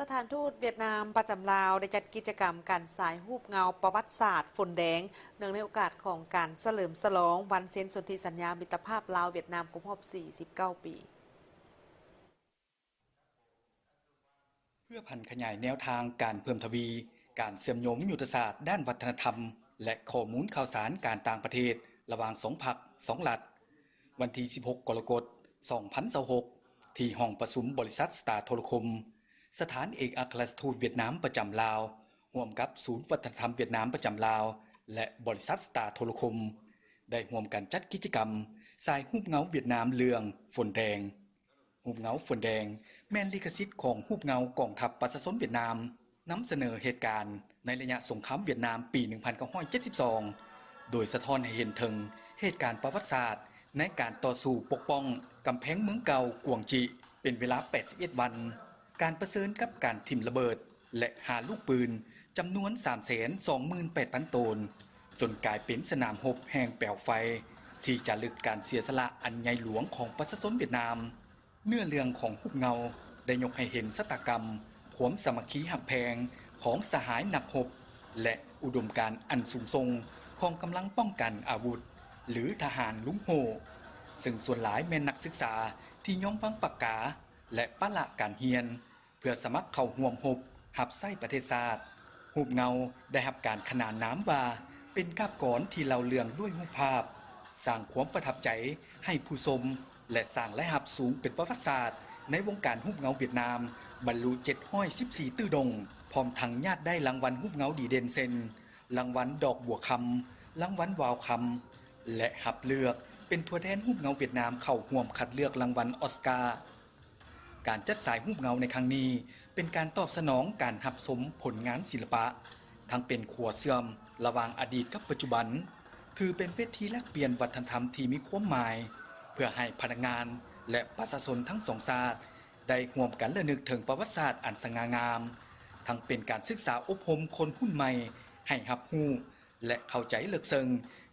ສະຖານທູດຫວຽດນາມປະຈຳລາວ ໄດ້ຈັດກິດຈະກຳການສາຍຮູບເງົາປະຫວັດສາດຝົນແດງ ເນື່ອງໃນໂອກາດຂອງການສະເຫຼີມສະຫຼອງວັນເຊັນສົນທິສັນຍາມິດຕະພາບລາວຫວຽດນາມຄົບຮອບ ສີ່ສິບເກົ້າ ປີ. ເພື່ອຜັນຂະຫຍາຍແນວທາງການເພີ່ມທະວີການເຊື່ອມໂຍງຍຸດທະສາດດ້ານວັດທະນະທຳ ແລະ ຂໍ້ມູນຂ່າວສານການຕ່າງປະເທດລະຫວ່າງສອງພັກສອງລັດ, ວັນທີສິບຫົກ ກໍລະກົດ ສອງພັນຊາວຫົກ ທີ່ຫ້ອງປະຊຸມບໍລິສັດສະຕາໂທລະຄົມ, ສະຖານເອກອັກຄະລັດທູດຫວຽດນາມປະຈຳລາວ ຮ່ວມກັບສູນວັດທະນະທຳຫວຽດນາມປະຈຳລາວ ແລະ ບໍລິສັດສະຕາໂທລະຄົມ ໄດ້ຮ່ວມກັນຈັດກິດຈະກຳສາຍຮູບເງົາຫວຽດນາມເລື່ອງຝົນແດງ. ຮູບເງົາຝົນແດງແມ່ນລິຂະສິດຂອງຮູບເງົາກອງທັບປະຊາຊົນຫວຽດນາມ ນຳສະເໜີເຫດການໃນໄລຍະສົງຄາມຫວຽດນາມປີໜຶ່ງພັນເກົ້າຮ້ອຍເຈັດສິບສອງ ໂດຍສະທ້ອນໃຫ້ເຫັນເຖິງເຫດການປະຫວັດສາດໃນການຕໍ່ສູ້ປົກປ້ອງກຳແພງເມືອງເກົ່າກວາງຈິເປັນເວລາແປດສິບເອັດວັນ, ການປະເຊີນກັບການຖິ້ມລະເບີດ ແລະ ຫາລູກປືນຈຳນວນສາມແສນສອງໝື່ນແປດພັນໂຕນ, ຈົນກາຍເປັນສະໜາມຮົບແຫ່ງແປວໄຟທີ່ຈາລຶກການເສຍສະຫຼະອັນໃຫຍ່ຫຼວງຂອງປະຊາຊົນຫວຽດນາມ. ເນື້ອເລື່ອງຂອງຮູບເງົາໄດ້ຍົກໃຫ້ເຫັນຊະຕາກຳຄວາມສາມັກຄີຮັກແພງຂອງສະຫາຍນັກຮົບ ແລະ ອຸດົມການອັນສູງສົ່ງຂອງກຳລັງປ້ອງກັນອາວຸດ ຫຼື ທະຫານລຸງໂຮ່, ເຊິ່ງສ່ວນຫຼາຍແມ່ນນັກສຶກສາທີ່ຍອມວາງປາກກາ ແລະ ປະລະການຮຽນ ເພື່ອສະໝັກເຂົ້າຮ່ວມຮົບຮັບໃຊ້ປະເທດຊາດ. ຮູບເງົາໄດ້ຮັບການຂະໜານນາມວ່າເປັນກາບກອນທີ່ເລົ່າເລື່ອງດ້ວຍຮູບພາບ, ສ້າງຄວາມປະທັບໃຈໃຫ້ຜູ້ຊົມ ແລະ ສ້າງລາຍຮັບສູງເປັນປະຫວັດສາດໃນວົງການຮູບເງົາຫວຽດນາມ ບັນລຸເຈັດຮ້ອຍສິບສີ່ຕື້ດົງ, ພ້ອມທັງຍາດໄດ້ລາງວັນຮູບເງົາດີເດັ່ນເຊັ່ນ ລາງວັນດອກບົວຄຳ, ລາງວັນວາວຄຳ ແລະ ຮັບເລືອກເປັນຕົວແທນຮູບເງົາຫວຽດນາມເຂົ້າຮ່ວມຄັດເລືອກລາງວັນອອສກາ. ການຈັດສາຍຮູບເງົາໃນຄັ້ງນີ້ ເປັນການຕອບສະໜອງການຮັບຊົມຜົນງານສິລະປະ, ທັງເປັນຂົວເຊື່ອມລະຫວ່າງອະດີດກັບປັດຈຸບັນ, ຖືເປັນເວທີແລກປ່ຽນວັດທະນະທຳທີ່ມີຄວາມໝາຍ ເພື່ອໃຫ້ພະນັກງານ ແລະ ປະຊາຊົນທັງສອງຊາດໄດ້ຮ່ວມກັນລະນຶກເຖິງປະຫວັດສາດອັນສະຫງ່າງາມ, ທັງເປັນການສຶກສາອົບຮົມຄົນຮຸ່ນໃໝ່ໃຫ້ຮັບຮູ້ ແລະ ເຂົ້າໃຈເລິກເຊິ່ງ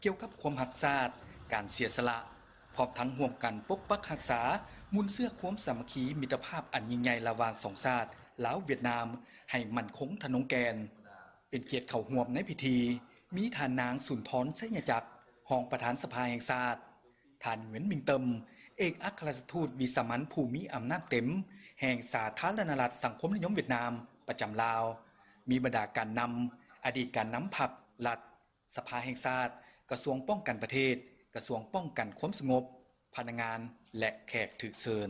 ກ່ຽວກັບຄວາມຮັກຊາດ, ການເສຍສະຫຼະ, ພ້ອມທັງຮ່ວມກັນປົກປັກຮັກສາມູນເຊື້ອຄວາມສາມັກຄີມິດຕະພາບອັນຍິ່ງໃຫຍ່ລະຫວ່າງສອງຊາດ ລາວ-ຫວຽດນາມ ໃຫ້ໝັ້ນຄົງທະນົງແກ່ນ. ເປັນກຽດເຂົ້າຮ່ວມໃນພິທີ ມີທ່ານນາງ ສຸນທອນ ໄຊຍະຈັກ ຮອງປະທານສະພາແຫ່ງຊາດ, ທ່ານ ຫງວຽນ ມິງເຕີມ ເອກອັກຄະລັດທູດວິສາມັນຜູ້ມີອຳນາດເຕັມແຫ່ງສາທາລະນະລັດສັງຄົມນິຍົມຫວຽດນາມປະຈຳລາວ, ມີບັນດາການນຳ, ອະດີດການນຳພັກ, ລັດ, ສະພາແຫ່ງຊາດ, ກະຊວງປ້ອງກັນປະເທດ, ກະຊວງປ້ອງກັນຄວາມສະຫງົບ, ພະນັກງານ ແລະ ແຂກຖືກເຊີນ.